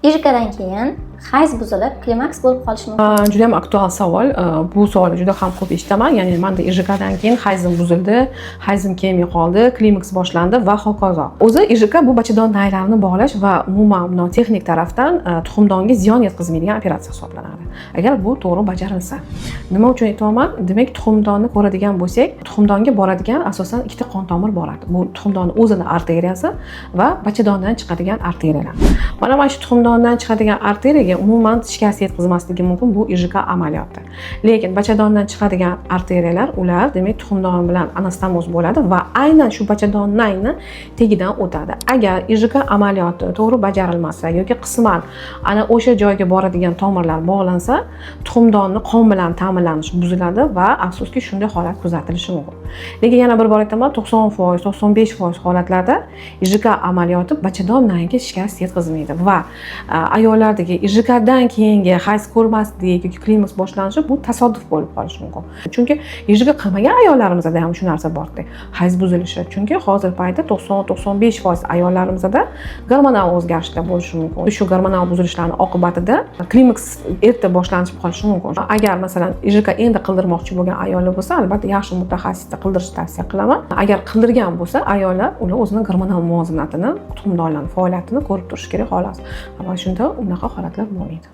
ИЖКdan keyin hayz buzilib, klimaks bo'lib qolishi mumkin. Juda ham aktual savol. Bu savolni juda ham ko'p eshitaman. Ya'ni manda ИЖКdan keyin hayzim buzildi, hayzim kelmay qoldi, klimaks boshlandi va hokazo. O'zi ИЖК bu bachadon naylarini bog'lash va umuman bundoq texnik tarafdan tuxumdonga ziyon yetkazmaydigan operatsiya hisoblanadi. Agar bu to'g'ri bajarilsa. Nima uchun aytyapman? Demak, tuxumdonni ko'radigan bo'lsak, tuxumdonga boradigan asosan ikkita qon tomir boradi. Bu tuxumdonni o'zini arteriyasi va bachadondan chiqadigan arteriyalar. Mana shu tuxumdondan chiqadigan arteriyaga umuman shikast yetkazmasligi mumkin bu ИЖК amaliyoti. Lekin bachadondan chiqadigan arteriyalar, ular, demak, tuxumdon bilan anastomoz bo'ladi va aynan shu bachadon nayni tagidan o'tadi. Agar ИЖК amaliyoti to'g'ri bajarilmasa yoki qisman ana o'sha joyga boradigan tomirlar bog'lansa, tuxumdonni qon bilan ta'minlanishi buziladi va afsuski, shunday holat kuzatilishi mumkin. Lekin yana bir bor aytaman, 90%, 95% holatlarda ИЖК amaliyoti bachadon nayiga shikast yetkazmaydi va ayollardagi ИЖКdan keyingi hayz ko'rmaslik yoki klimaks boshlanishi bu tasodif bo'lib qolishi mumkin. Chunki ИЖК qilmagan ayollarimizda ham shu narsa borda, hayz buzilishi. Chunki hozir paytda 90-95% ayollarimizda gormonal o'zgarishlar bo'lishi mumkin. Shu gormonal buzilishlarni oqibatida klimaks erta boshlanib qolishi mumkin. Agar, masalan, ИЖК endi qildirmoqchi bo'lgan ayollar bo'lsa, albatta yaxshi mutaxassisda qildirishni tavsiya qilaman. Agar qildirgan bo'lsa ayollar, ular o'zini gormonal muvozanatini, tuxumdonlarni faoliyatini ko'rib turishi kerak, xolos. Va shunda unaqa holatlar bo'lmaydi.